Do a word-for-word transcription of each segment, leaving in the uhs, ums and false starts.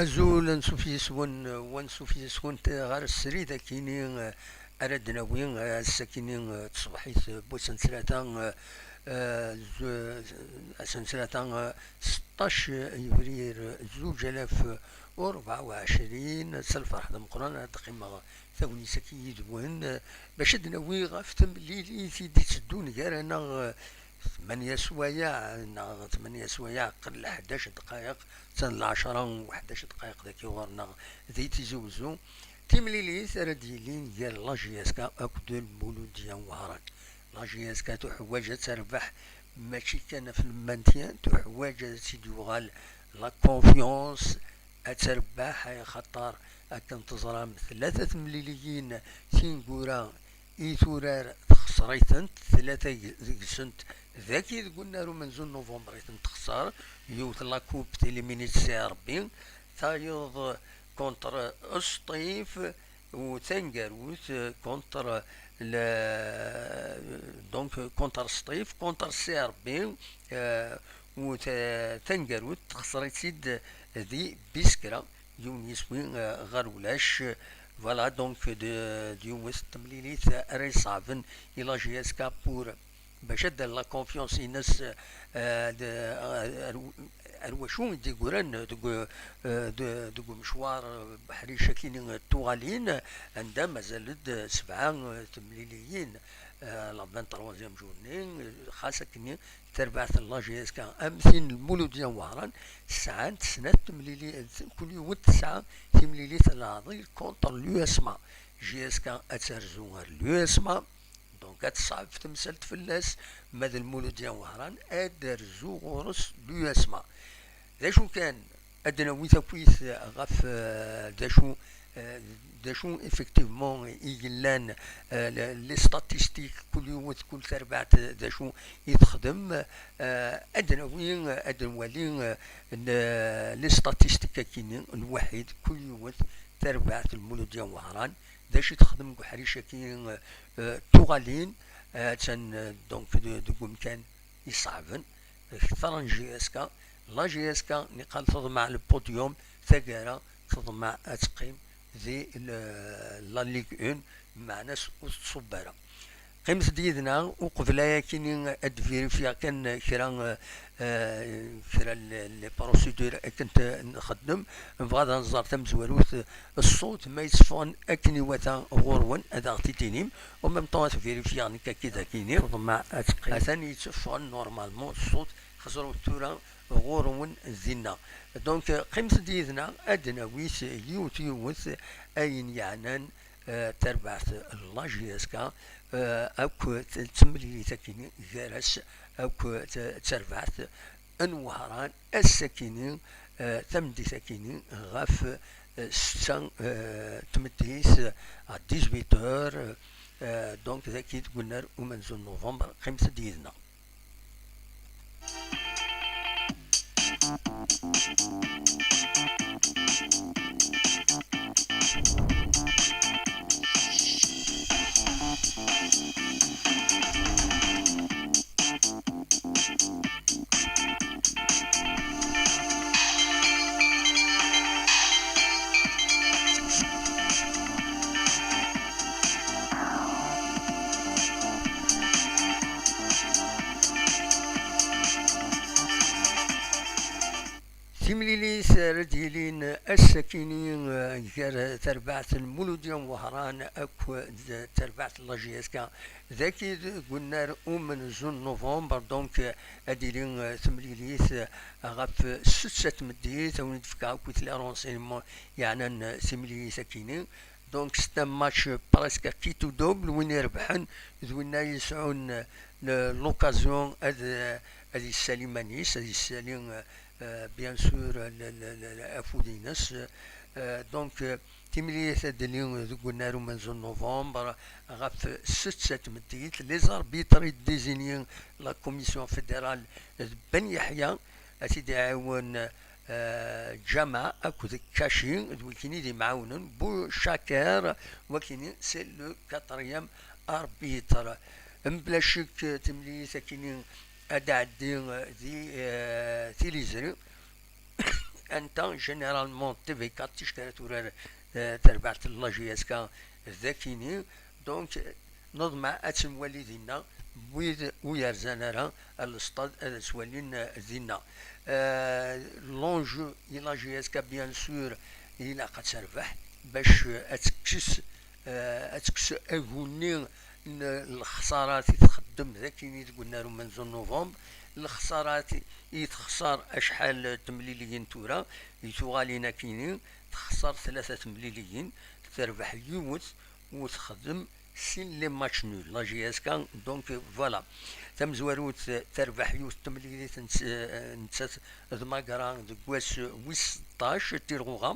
Azul, ansuf yes-wen, wa ansuf yes-went ɣer srid akini, eh, ara d-nawi, eh, ass-akini, eh, tṣebḥit, eh, n wass n ttlata, eh, eh, zu-, ass n ttlata, eh, seṭṭac yebrir, eh, zuǧ alaf u rebɛa u ɛecrin. S lferḥ d ameqqran ara d-qqimeɣ tagnit-agi yid-wen, eh, bac ad d-nawi ɣef temlilit i d-itteddun gar-aneɣ, eh, tmanya swayeɛ neɣ tmanya swayeɛ qel ḥdac dqayeq, attan lɛecṛa u ḥdac dqayeq dagi ɣur-neɣ di Tizi Wezzu. Timlilit ara d-yilin gar la J S K akked Lmuludya Wehran. La J S K tuḥwaǧ ad terbeḥ, mačči kan ɣef le maintien, tuḥwaǧ ad tt-id-yuɣal la confiance, ad terbeḥ, axaṭer akken teẓram tlata temliliyin tineggura i turar texṣer-itent, tlata deg-, deg-sent dagi deg unnar umenzu n november i tent-texṣer, yiwet la coupe d'élimination C R B, tayeḍ contre Sṭif, u taneggarut contre le, donc contre Sṭif, contre C R B, euh, u ta-, taneggarut texṣer-itt-id di Biskra, yiwen yiswi, euh, ɣer ulac. Voilà, donc de, de yiwet temlilit ara iṣeɛben i la J S K pour bac ad d-terr la confiance-ines, eh, d-, ar, ar wacu i d-yeggran deg, eh, de-, deg umecwar, eh, beḥric akini n tuɣalin, anda mazal-d sebɛa, eh, temliliyin, eh, la vingt-troisième journée, eh, xas akkenni tarbaɛt n la J S K am tin n Lmuludya n Wehran, sɛant snat temlili-, kul yiwet tesɛa timlilit n leɛḍil contre l'U S M A. J S K ad terzu ar l'U S M A, donc ad teṣɛeb temsalt fell-as, ma d Lmuludya n Wehran ad d-terzu ɣur-s l'U S M A. D acu kan, ad d-nawi takit ɣef, eh, d acu, eh, d acu effectivement i yellan, eh, le-, les statistiques, kul yiwet, kul tarbaɛt, eh, d acu i texdem. Eh, ad d-nawi, ad d-nwali, eh, n-, les statistiques akini n waḥid, kul yiwet tarbaɛt n Lmuludya n Wehran, d acu i texdem deg uḥric-agi, eh, tuɣalin, eh, attan, eh, donc, de-, deg umkan iṣeɛben, eh, kter n J S K. La J S K, niqal teḍmeɛ le podium, taggara teḍmeɛ ad teqqim di le-, la Ligue un, meɛna-s ur tettṣubb ara. Qqimet-d yid-neɣ, uqbel ayakini ad d-vérifier kan kra, eh, eh, kra n les procédures akken t-, nxeddem. Nebɣa ad nẓer tamezwarut, eh, ṣṣut ma yetteffɣen akken iwata ɣur-wen, ad aɣ-t-id-tinim. En même temps, ad vérifier nekk akid akini, ḍemmeɛ ad teqqim. Atan yetteffɣen normalement ṣṣut, xeẓrut tura ɣur-wen dinna. Donc, eh, qqimet-d yid-neɣ, ad d-nawi s yiwet yiwet ayen yeɛnan, eh, tarbaɛt n la J S K, eh, akk t-, temlilit akini gar-as akk t-, tarbaɛt n Wehran ass-akini, eh, tameddit akini ɣef, eh, setta, eh, tmeddit, à dix-huit heures, eh, donc dagi deg unnar umenzu n november, qqimet-d yid-neɣ. Timlilit ara d-yilin ass-akini, eh, gar terbaɛt n Muludya n Wehran akked terbaɛt n la J S K, dagi deg unnar umenzu n november, donc, eh, ad d-tili, eh, temlilit, eh, ɣef setta tmeddit, ad wen-d-fkeɣ akk les renseignements yeɛnan, eh, timlilit-akini. Donc, c'est un match presque à quitte ou double, win irebḥen d winna yesɛun, eh, le-, l'occasion ad, eh, ad yessali iman-is, ad yessali, eh, eh, bien sûr, eh, le-, le-, le-, le-, afud-ines. Eh, donc, eh, timlilit ad d-tili deg unnar umenzu n november ɣef setta tmeddit. Les arbitres i d-désigner la Commission fédérale d Ben Yeḥya, ad t-id-iɛiwen, eh, Ǧama akked Kaci, d wikini d imɛawnen, Bouchakir, wakini c'est le quatrième arbitre. Mebla ccek, timlilit akini ad d-tɛeddi, eh, di, eh, tiliẓri. anta, généralement T V quatre ticki ara turar, eh, terbaɛt n la J S K d akini. Donc, neḍmeɛ ad tt-nwali dinna, wid ur yerzan ara ar lestad ad tt-walin, eh, dinna. Eh, l'enjeu i la J S K, bien sûr, ilaq ad terbeḥ bac, eh, ad tekkes, eh, ad tekkes agu-nni n lexṣarat i txeddem d akini deg unnar umenzu n novembre. Lexṣarat i texṣer acḥal n temliliyin tura, i tuɣalin akini, texṣer tlata temliliyin, terbeḥ yiwet, u texdem sin les matchs nuls, la J S K. Donc, voilà. Tamezwarut, terbeḥ yiwet temlilit n-, nettat d Magra deg wass wis seṭṭac, Tirɣuɣa.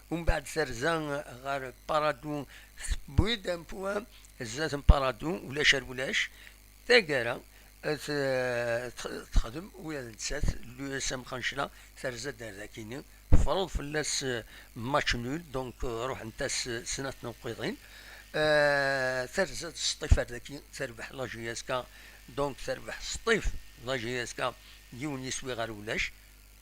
Umbeɛd terza ɣer Paradou, tewwi-d un point zdat n Paradou, ulac ar ulac. Taggara, t-, t-, texdem ula d nettat, l'U S M Xencla, terza-d ar dakini, tefreḍ fell-as, eh, match nul, donc, eh, ruḥent-as, eh, snat n tneqqiḍin. Eh, terza-d Sṭif ar daki, terbeḥ la J S K, donc terbeḥ Sṭif la J S K, yiwen yiswi ɣer ulac.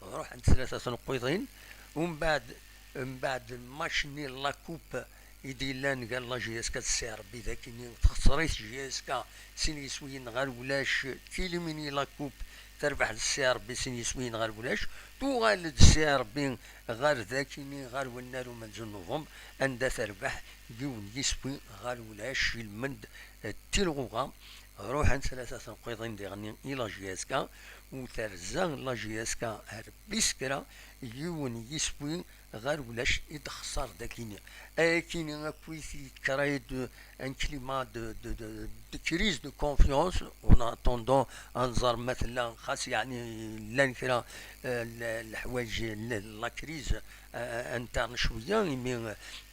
Ruḥent tlata tneqqiḍin, umbeɛd, mbeɛd match-nni n la coupe i d-yellan gar la J S K d C R B, dakini texṣer-it J S K sin yiswiyen ɣer ulac, tilimini la coupe, terbeḥ d C R B sin yiswiyen ɣer ulac, tuɣal-d C R B ɣer dakini, ɣer wennar umenzu n novembre, anda terbeḥ yiwen yiswi ɣer ulac, ilmend, eh, Tilɣuɣa. Ruḥent tlata tneqqiḍin diɣenni i la J S K, u terza la J S K ar Biskra, yiwen yiswi ɣer ulac i d-texṣer dakini. Ayakini akk i t-, créé-d un climat de, de, de, de crise de confiance, en attendant ad nẓer ma tella, xas yeɛni llan kra, eh, l-, leḥwayeǧ, l-, la crise, eh, interne cwiya, imi,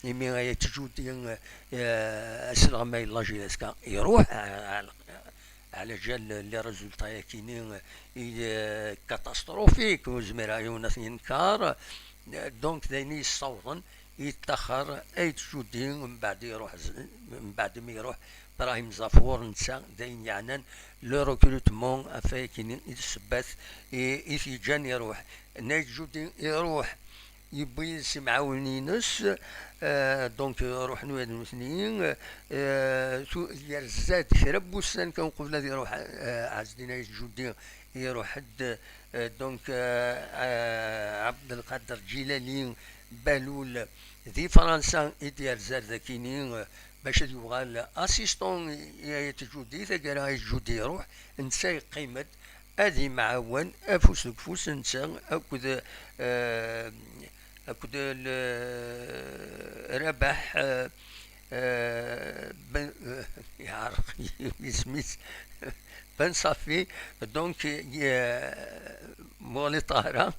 imi Ayt Djudi, eh, aselɣmay n la J S K iruḥ, eh, ɛla jal les résultats-yakini, eh, catastrophiques, ur zmireɣ yiwen ad t-yenker. Eh, donc, d ayen i yessawḍen, yettaxer Ayt Djudi, mbeɛd iruḥ z-, mbeɛd mi iruḥ Brahim Zafour, netta d ayen yeɛnan le recrutement, ɣef wayakini i d ssebbat i, i t-yeǧǧan iruḥ. Ayt Djudi iruḥ, yewwi yid-s imɛawnen-ines, eh, donc, ruḥen ula d nutni, eh, tu-, yerza-d kra n wussan kan uqbel ad iruḥ, eh, Ɛezdin Ayt Djudi, iruḥ-d, eh, donc, eh, eh, Abdelkader Djilali Balul di Fransa i d-yerza ar dakini, eh, bac ad yuɣal assistant i Ayt Djudi. Taggara Ayt Djudi iruḥ, netta yeqqim-d, ad imɛawen afus deg ufus netta akked, eh, akked l-, Rabaḥ, eh, eh, Ben, eh, yeɛreq yisem-is, Ben Safi, donc, ye-, Muɣli Ṭahra,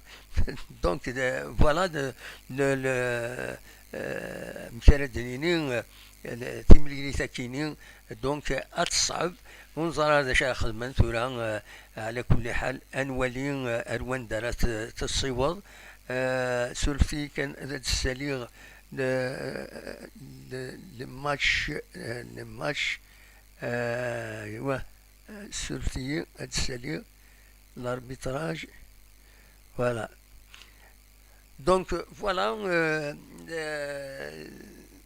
donc, de, voilà, de, le, le, eh, amek ara d-nini, eh, timlilit akini, donc, ad teṣɛeb, ur neẓri ara d acu ara xedmen tura, eh, ɛla kulli ḥal, ad nwali, eh, ar wanda ara t-, tessiweḍ. Eh, surfet-iyi kan ad d-ssaliɣ le, le, le match, eh, le match, eh, wa, eh, surfet-iyi ad d-ssaliɣ l'arbitrage. Voilà. Donc, voilà, euh, euh,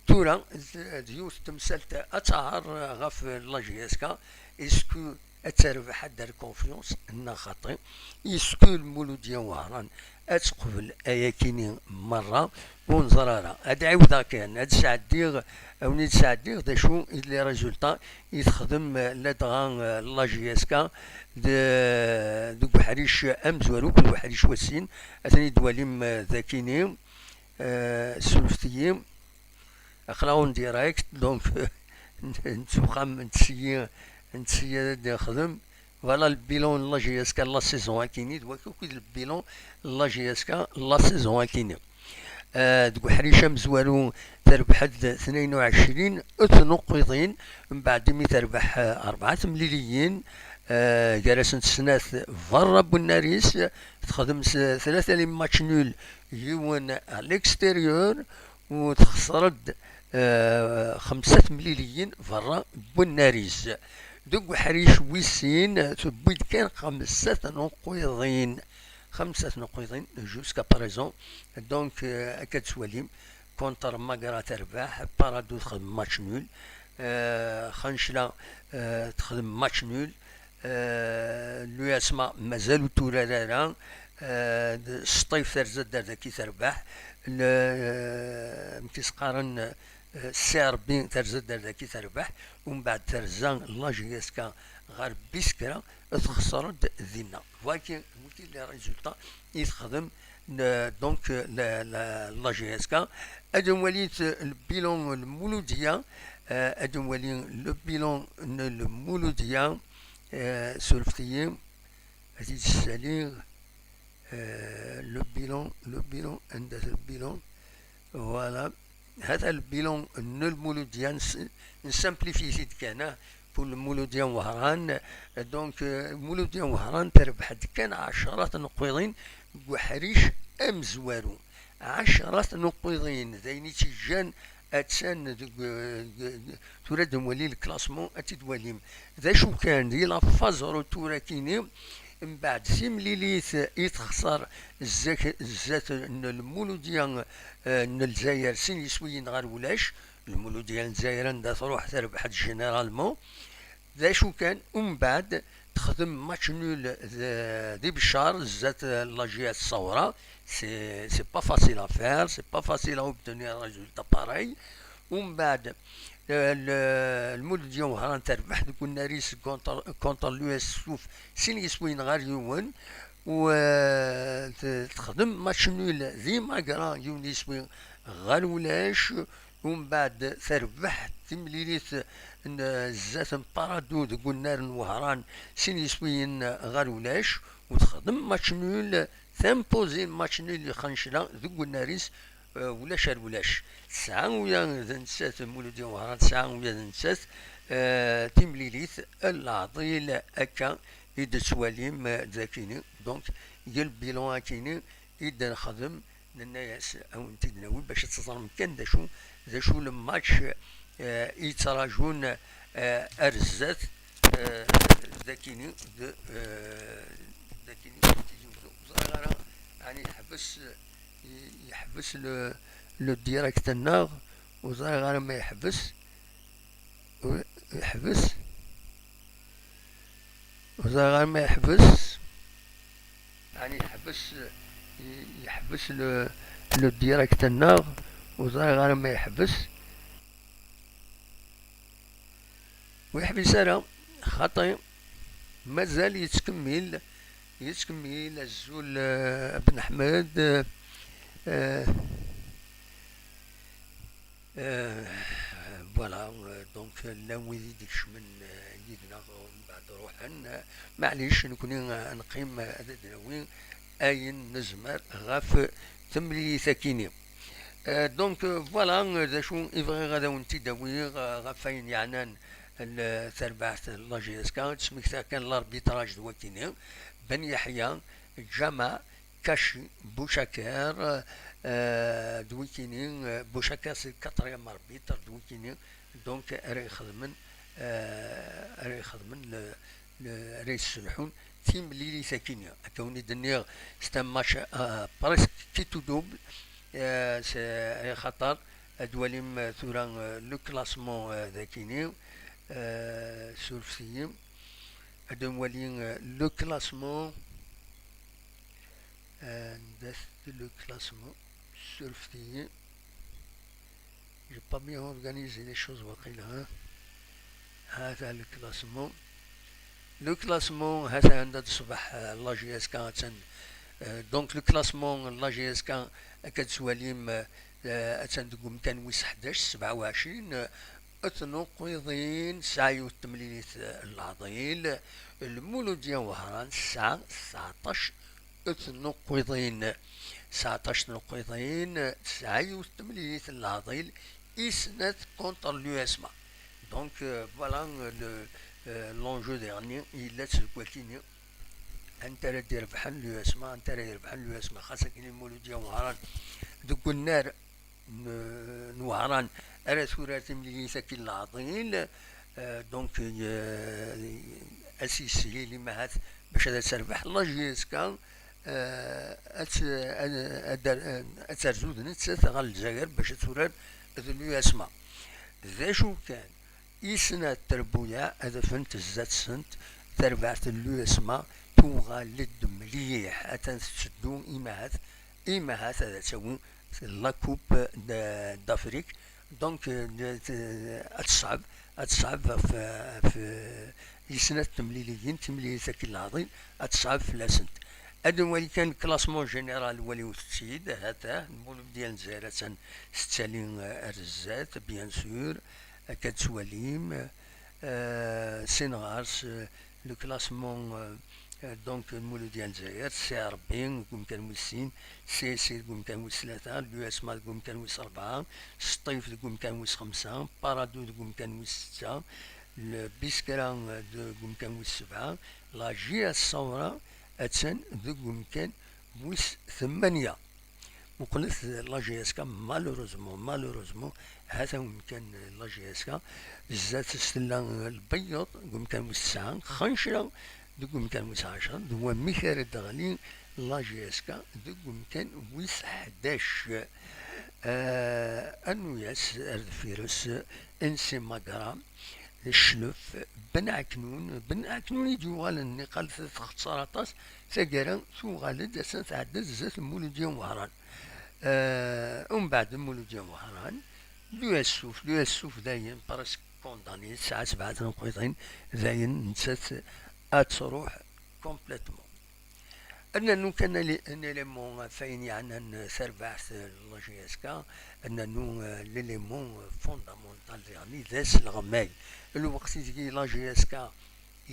tura, d, d yiwet temsalt ad taɛer ɣef la J S K. Est-ce que ad terbeḥ ad d-terr confiance neɣ xaṭi? Est-ce que Lmuludya Wehran ad teqbel ayakini merra? Ur neẓri ara. Ad ɛiwdeɣ kan, ad sɛeddiɣ, ad wen-id-sɛeddiɣ d acu i d les résultats i texdem, eh, ladɣa, eh, la J S K de, deg uḥric amezwaru akked uḥric wessin. Ad ten-id-twalim, eh, dakini, eh, surfet-iyi. Aql-aɣ en direct, donc, nettuxam, nettseyyi, nettseyyi ad nexdem. Voilà le bilan n la J S K la saison akini, d wakk akk i d le bilan n la J S K la saison akini. Eh, deg uḥric amezwaru terbeḥ-d tnayen u ɛecrin tnuqqiḍin, mbeɛd imi terbeḥ, eh, rebɛa temliliyin, eh, gar-asent snat berra n unnar-is, texdem s-, tlata les matchs nuls, yiwen à l'extérieur, u texṣer-d, eh, xemsa temliliyin berra n unnar-is. Deg uḥric wis sin, tewwi-d kan xemsa tnuqqiḍin. xemsa tneqqiḍin jusqu'à présent. Donc, euh, akka tettwalim, contre Magra terbeḥ, Paradou texdem match nul, euh, Xancla, euh, texdem match nul, euh, l'U S M A mazal ur turar ara, euh, d-, Sṭif terza-d ar daki terbeḥ, le, euh, amek i s-qqaren, euh, C R B terza-d ar daki terbeḥ, umbeɛd terza la J S K ɣer Biskra, texṣer-d dinna. Wagi, wagi les résultats i texdem, euh, donc, euh, la, la, la J S K. Ad nwali, euh, le bilan n Lmouloudia, euh, ad nwali le bilan n Lmouloudia, euh, surfet-iyi, ad t-id-ssaliɣ, euh, le bilan, le bilan, anda-t le bilan? Voilà. Hata le bilan n Lmouloudia, n-, nsimplifie-t-id kan, ah, pour Lmouloudia Wehran. Donc, euh, Lmouloudia Wehran terbeḥ-d kan ɛecra tneqqiḍin deg uḥric amezwaru. Ɛecra tneqqiḍin, d ayen i tt-iǧǧan attan deg, euh, deg, tura ad nwali le classement, ad t-id-walim. D acu kan, di la phase retour akini, mbeɛd timlilit i texṣer zdat, zdat n Lmouloudia, eh, n Lezzayer, sin yiswiyen ɣer ulac. Lmouloudia n Lezzayer anda truḥ terbeḥ-d généralement. D acu kan, umbeɛd texdem match nul d, di Beccar zdat la J S Sawra. C'est, c'est pas facile à faire, c'est pas facile à obtenir un résultat pareil. Umbeɛd, eh, l-, Lmouloudia Wehran terbeḥ deg unnar-is contre, contre l'U S Souf, sin yiswiyen ɣer yiwen, u, eh, t-, texdem match nul di Magra, yiwen yiswi ɣer ulac, umbeɛd terbeḥ timlilit n, zdat n Paradou deg unnar n Wehran, sin yiswiyen ɣer ulac, u texdem match nul, timpuzzin match nul i Xancla deg unnar-is, eh, ulac ar ulac. Tesɛa uya d nettat, Muludi Wehran, tesɛa uya d nettat, eh, timlilit n leɛḍil akka i d-tettwalim, eh, d akini. Donc, il bilan akini i d-nexdem, nenna-yas a wen-t-id-nawi bac ad teẓrem kan d acu, d acu le match, eh, i yettrajun, eh, ar zdat, eh, d akini, d, eh, d akini, d Tizi Wezzu. Ur ẓriɣ ara, ɛni yeḥbes, yeḥbes le, le direct-nneɣ, ur ẓriɣ ara ma yeḥbes, yeḥbes, ur ẓriɣ ara ma yeḥbes, ɛni yeḥbes, yeḥbes le, le direct-nneɣ, ur ẓriɣ ara ma yeḥbes. Ur yeḥbis ara, xaṭi, mazal yettkemmil, yettkemmil. Azul, eh, a Ben Ḥmed, eh, eh, eh, voilà, eh, donc, llan wid i d-ikecmen, eh, yid-neɣ, mbeɛd ruḥen, eh, maɛlic, nekni, eh, neqqim, eh, ad d-nawi ayen nezmer ɣef temlilit-akini. Euh, donc, euh, voilà, euh, d acu i bɣiɣ ad awen-t-id-awiɣ, euh, ɣef wayen yeɛnan l-, tarbaɛt n la J S K, ad d-smektaɣ kan l'arbitrage d wakini, Ben Yeḥya, Ǧama, Kaci, Bucaker, euh, d wakini, euh, Bucaker c'est le quatrième arbitre, d wakini, donc, ara ixedmen, euh, ara ixedmen le, le, ara yesselḥun timlilit-akini. Akka wen-id-nniɣ, c'est un match, euh, presque quitte ou double, euh, c'est, axaṭer ad walim, euh, tura, euh, le classement, euh, d akini, euh, surfet-iyi, ad nwali, euh, le classement, euh, anda-t le classement, surfet-iyi. J'ai pas bien organisé les choses, waqila, hein. Hata le classement. Le classement, hata anda d ṣṣbeḥ, euh, la J S K attan. Euh, donc le classement, la J S K, akka d-twalim, euh, attan deg umkan wis ḥdac, sebɛa u ɛecrin, euh, tnuqqiḍin, tesɛa yiwet temlilit, euh, n leɛḍil. Lmuludya Wehran tesɛa tseɛṭac tnuqqiḍin. Tseɛṭac tnuqqiḍin, tesɛa yiwet temlilit n leɛḍil i snat contre l'U S M A. Donc, euh, voilà, euh, le, euh, l'enjeu dernier, yella-tt deg wakini. Anta ara d-irebḥen l'U S M A, anta ara irebḥen l'U S M A, xas akken Lmuludya Wehran deg unnar n, n Wehran ara turar timlilit-agi n leɛḍil, euh, donc, euh, ad s-yeshil imahat bac ad terbeḥ la J S K, eh, ad t-, ad, ad, ad terzu d nettat ɣer Lezzayer bac ad turar d l'U S M A. D acu kan, i snat trebbuyaɛ ad afent zdat-sent tarbaɛt n l'U S M A tuɣal-d mliḥ, atan tetteddu imahat, imahat ad tawi la Coupe de, d'Afrique. Donc, eh, de, de, ad teṣɛeb, ad teṣɛeb ɣef, ɣef, eh, i snat temliliyin, timlilit akken leɛḍil, ad teṣɛeb fell-asent. Ad nwali kan classement général, waliwet-tt-id, hatah, Lmuludya n Lezzayer attan tettali, eh, ar zdat, bien sûr, akka ad twalim, eh, sin ɣer-s, eh, le classement, eh, eh, donc, Lmuludya n Lezzayer, C R B deg umkan wis sin, C S C deg umkan wis tlata, l'U S M A deg umkan wis rebɛa, Sṭif deg umkan wis xemsa, Paradou deg umkan wis setta, le Biskra, eh, deg umkan wis sebɛa, la J S Saoura attan deg umkan wis tmanya. Muqlet la J S K, malheureusement, malheureusement, hata umkan la J S K, zdat-s tella Lbeyyeḍ deg umkan wis tesɛa, Xancra deg umkan wis ɛecṛa, d wamek ara d-teɣli la J S K deg umkan wis ḥdac. Eh, rnu-yas ar deffir-s, N C Magra, Cclef, Ben Ɛeknun, Ben Ɛeknun i d-yuɣalen niqal txeṣṣer aṭas, taggara tuɣal-d, ass-a tɛedda-d zdat n Muludya Wehran. Eh, umbeɛd n Muludya Wehran, l'U S Souf, l'U S Souf dayen presque condamné, tesɛa sebɛa tneqqiḍin, dayen nettat ad truḥ complètement. Ad nernu kan ali-, un élément ɣef wayen yeɛnan tarbaɛt n la J S K, ad nernu, eh, l'élément fondamental diɣen, d asleɣmay. Lweqt ideg la J S K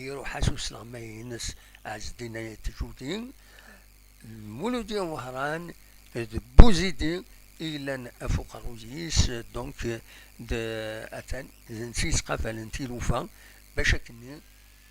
iruḥ-as usleɣmay-ines Ɛezdin Ayt Ǧudi, Lmuludya Wehran d Buzidi i yellan ɣef uqerruy-is, donc, d, atan d netta yettqabalen tilufa bac akken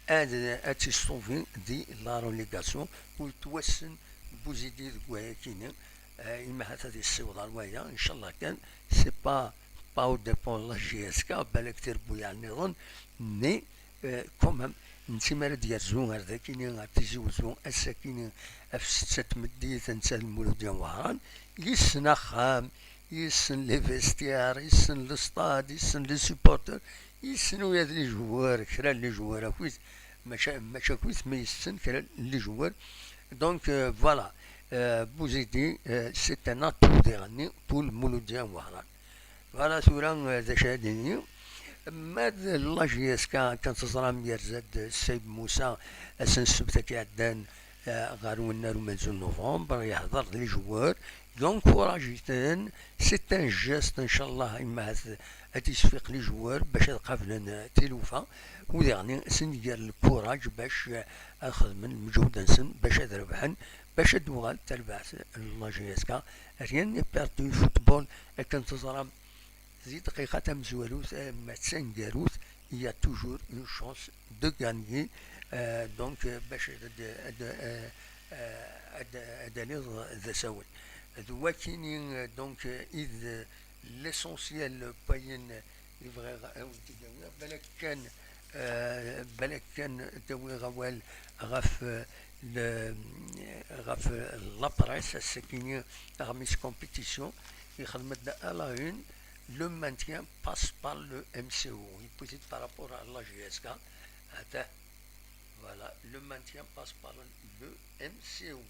ad, ad tistubi di la relégation, ur yettwassen Buzidi deg wayakini, eh, imi ahat ad yessiweḍ ar waya, ncallah kan, c'est pas, pas au dépend de la J S K, balak tirebbuyaɛ nniḍen, mais, eh, quand même, netta mi ara d-yerzu ar dakini, ar Tizi Wezzu, ass-akini, ɣef setta n tmeddit, netta d Lmuludya Wehran, yessen axxam, yessen les vestiaires, yessen le stade, yessen les supporters, yessen ula d les joueurs, kra n les joueurs akk-it, maca, maca akk-it, mais yessen kra n les joueurs. Donc, euh, voilà, euh, Bouzidi, euh, c'est un atout diɣenni pour Lmuludya Wehran. Voilà, tura, euh, d acu ara d-nini. Ma d la J S K, kan teẓram, yerza-d Saïd Moussa, ass n ssebt-agi iɛeddan, eh, ɣer unnar umenzu n novembre, yehder d les joueurs, yencourage-iten, c'est un geste, ncallah, imi ahat ad isfiq les joueurs bac ad qablen, eh, tilufa, u diɣen ad sen-ger lkuraj bac, eh, ad xedmen lmeǧhud-nsen, bac ad rebḥen, bac ad d-tuɣal terbaɛt n la J S K. Rien n'est perdu, football, akken teẓram, di dqiqa tamezwarut, eh, ma d taneggarut, il y a toujours une chance de gagner. Euh, donc, euh, bac ad, ad, euh, euh, ad, ad aliḍ d asawen. D wakini, euh, donc, euh, i d l'essentiel n wayen i bɣiɣ ad wen-t-id-awiɣ. Balak kan, euh, balak kan ad awiɣ awal ɣef, euh, le, ɣef la presse, ass-akini, aɣmis compétition, yexdem-d à la une, le maintien passe par le M C O. Yewwi-t-id par rapport à la J S K. Attends. Voilà, le maintien passe par le M C O.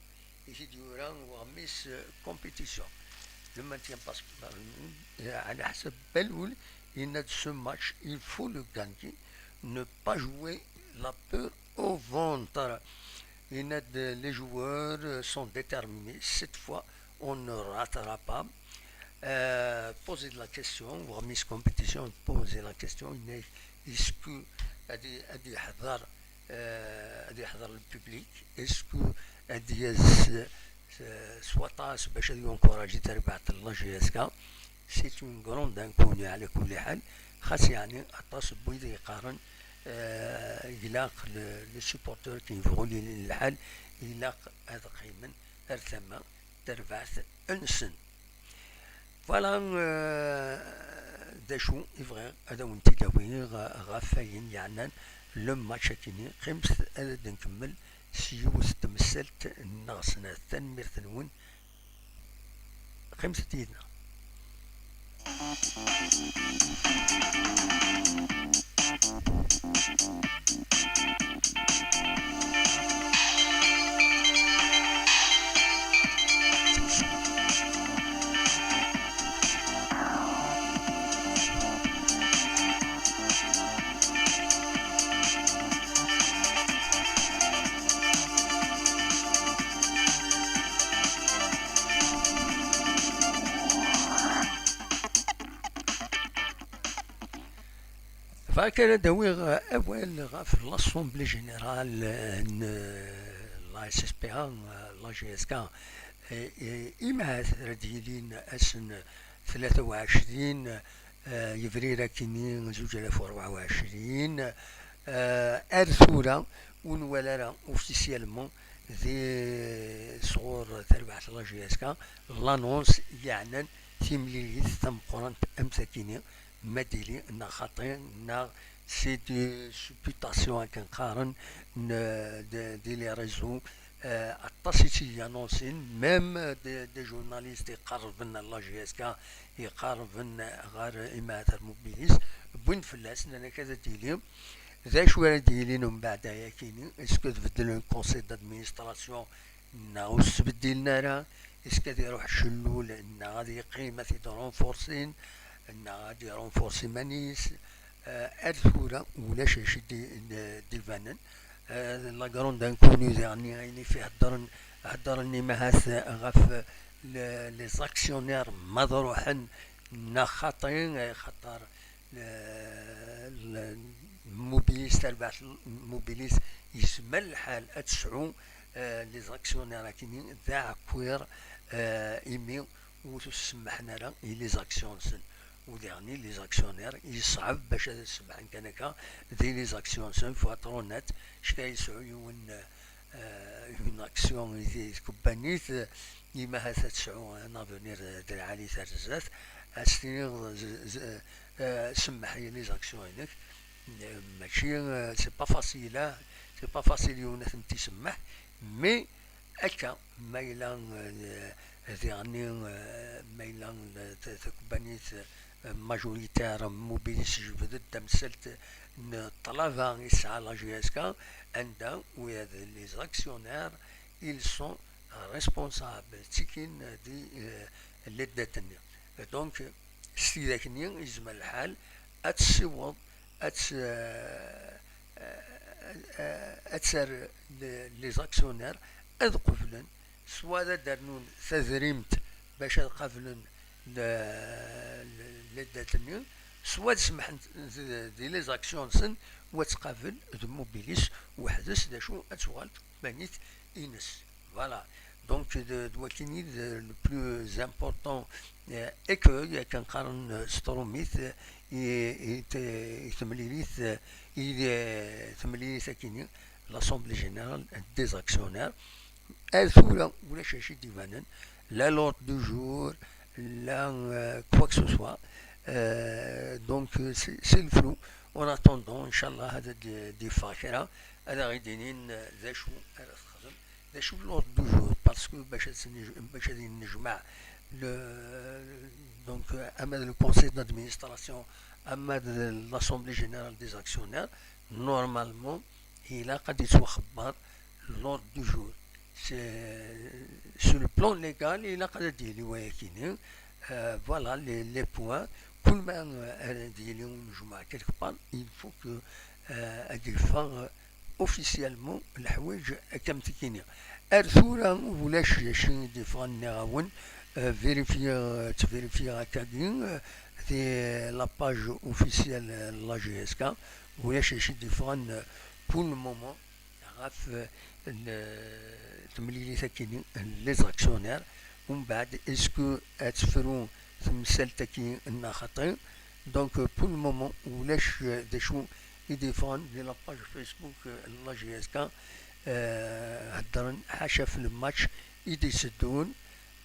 I t-id-yura uɣmis, euh, compétition. Le maintien passe par le, euh, على حسب Belhoul, il a de ce match, il faut le gagner, ne pas jouer la peur au ventre. Il a de, les joueurs, euh, sont déterminés. Cette fois, on ne ratera pas. Euh, poser la question, voir Miss Compétition, poser la question, il est, est-ce que, ad, ad yeḥḍer, euh, ad yeḥḍer le public, est-ce que ad yas, euh, s waṭas bac ad yencouragi tarbaɛt n la J S K? C'est une grande inconnue, ɛla kulli ḥal, xas yeɛni aṭas n wid yeqqaren, euh, ilaq le, les supporters qui yebɣun yili lḥal, ilaq ad qqimen ar tama tarbaɛt-nsen. Voilà, euh, d acu i bɣiɣ ad awen-t-id-awiɣ ɣef wayen yeɛnan le match-akini. Qqimet ad d-nkemmel s yiwet n temsalt neɣ snat. Tanemmirt-nwen, qqimet-d yid-neɣ. Bɣiɣ kan ad awiɣ awal ɣef l'Assemblée Générale n la S S P A, la G S K. Imahat ara d-yilin ass n tlata u ɛecrin, eh, yebrir akkenni zuǧ alaf u rebɛa u ɛecrin, eh, ar tura ur nwala ara officiellement di sɣur terbaɛt la G S K l'annonce yeɛnan timlilit tameqqrant am takini, ma d-ili neɣ xaṭi, neɣ c'est des supputations akken qqaren, n, de, di les réseaux, eh, aṭas i tt-id-annonsin, même des, des journalistes iqerrben ar la G S K, iqerrben ɣer imahat ar Mobilis, wwin fell-as, nnan-ak ad d-yili. D acu ara d-yilin umbeɛd ayakini? Est-ce que tbeddlen conseil d'administration neɣ ur sbeddilen ara? Est-ce que ad iruḥ Cellul neɣ ad yeqqim ad t-id-renforcin neɣ ad irenforce iman-is? Eh, ar tura ulac acu d-, d-, d-ibanen. Eh, la grande inconnue diɣenni, ayen i fi heddren, heddren imahat ɣef le-, les actionnaires ma ad ruḥen neɣ xaṭi, eh, xaṭer le-, le-, Mobilis, tarbaɛt Mobilis yezmer lḥal ad tesɛu, eh, les actionnaires akini d aɛekkiṛ, eh, imi ur t-semmaḥen ara i les actions-nsen. U diɣenni les actionnaires yesɛeb bac ad semmaḥen kan akka di les actions-nsen, faut être honnête, cta yesɛu yiwen, eh, une action di tkebbanit, eh, imahat ad tesɛu un avenir, eh, d lɛali ar zdat, ad s-tiniḍ z-, z-, eh, semmeḥ i les actions-inek. Eh, mačči, eh, c'est pas facile, ah, c'est pas facile yiwen ad tent-isemmeḥ, mais akka, ma yella, eh, diɣenni, eh, ma yella, eh, ta-, takebbanit, eh, majoritaire Mobilis tejbed-d tamsalt n ṭṭlaba i tesɛa la G S K, anda wid les actionnaires, ils sont responsables, ttikin di, eh, les dettes-nni. Donc, s tidak-nni yezmer lḥal ad tessiweḍ, ad tt-, eh, eh, ad terr le-, les actionnaires ad qeblen, soit ad d-rnun tadrimt bac ad qablen le-, le-, les dettes-nni, soit ad semmḥen di, di les actions-nsen, u ad tqabel d Mobilis weḥd-s, d acu ad tuɣal tkebbanit-ines. Voilà. Donc, d, d wakini d le plus important, eh, écueil, akken qqaren, eh, s trumit, eh, i, i t-, i temlilit, eh, i, eh, temlilit akini, l'Assemblée Générale des Actionnaires. Ar tura, ulac acu i d-ibanen, la l'ordre du jour, la, euh, quoi que ce soit. Euh, donc, euh, c'est, c'est le flou. En attendant, inchallah, ad d-, d-iffeɣ kra, ad aɣ-id-inin, euh, d acu ara texdem, d acu l'ordre du jour, parce que bac ad s-nej-, bac ad yennejmaɛ le, donc, euh, ama d le conseil d'administration, ama d l'Assemblée Générale des Actionnaires, normalement, ilaq ad yettwaxebber l'ordre du jour. C'est, sur le plan légal, ilaq ad d-yili wayakini. Euh, voilà les, les points. Kul ma, euh, ara d-yili unejmaɛ quelque part, il faut que, euh, ad d-yeffeɣ, euh, officiellement leḥwayeǧ akka am tikini. Ar tura ulac d acu i d-yeffɣen, nniɣ-awen, euh, vérifier, euh, ttverifyiɣ akkagi, euh, di la page officielle, euh, n la G S K, ulac d acu i d-yeffɣen, euh, pour le moment, ɣef, euh, le-, temlilit akini, les actionnaires. Umbeɛd, est-ce que ad tefru temsalt-agi neɣ xaṭi? Donc, euh, pour le moment, ulac, euh, d acu i d-yeffɣen di la page Facebook, euh, n la G S K, euh, heddren ḥaca ɣef le match i d-iteddun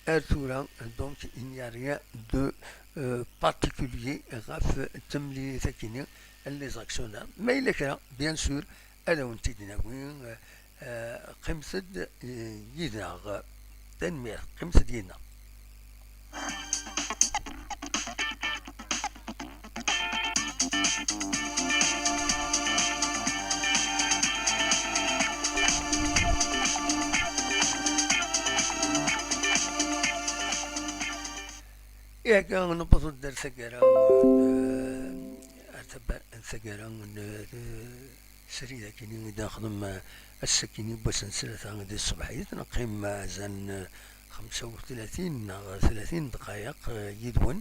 ar tura. Donc, il n'y a rien de, euh, particulier ɣef temlilit akini, les actionnaires. Ma yella kra, bien sûr, ad awen-t-id-nawi, euh, Eh, qqimet-d, eh, yid-neɣ. Tanemmirt, qqimet-d yid-neɣ. Ihi akka newweḍ-d ar taggara n, ar taba-, taggara n, eh, srid akkin i d-nexdem, eh, ass-akkin n wass n srata di tṣebḥit, neqqim, eh, azal n, eh, xemsa u tlatin neɣ tlatin dqayeq, eh, yid-wen.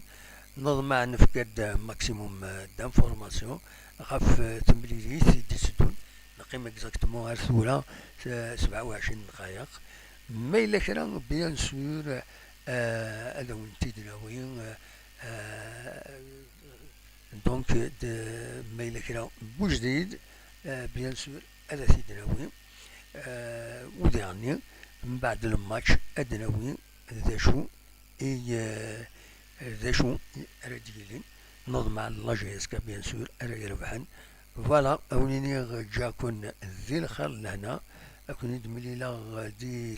Neḍmeɛ nefka-d, eh, maximum, eh, d'information ɣef, eh, temlilit i d-itteddun. Neqqim exactement ar tura, eh, sebɛa u ɛecrin dqayeq. Ma yella kra, bien sûr, eh, ad awen-t-id-nawi, eh, eh, Donc, de, ma yella kra n ujdid, eh, bien sûr, ad t-id-nawi. Eh, u diɣenni, mbeɛd le match, ad d-nawi d acu i, eh, d acu i ara d-yilin. Neḍmeɛ la J S K, bien sûr, ara irebḥen. Voilà, ad wen-iniɣ ǧǧiɣ-ken di lxir d lehna, ad ken-id-mlileɣ di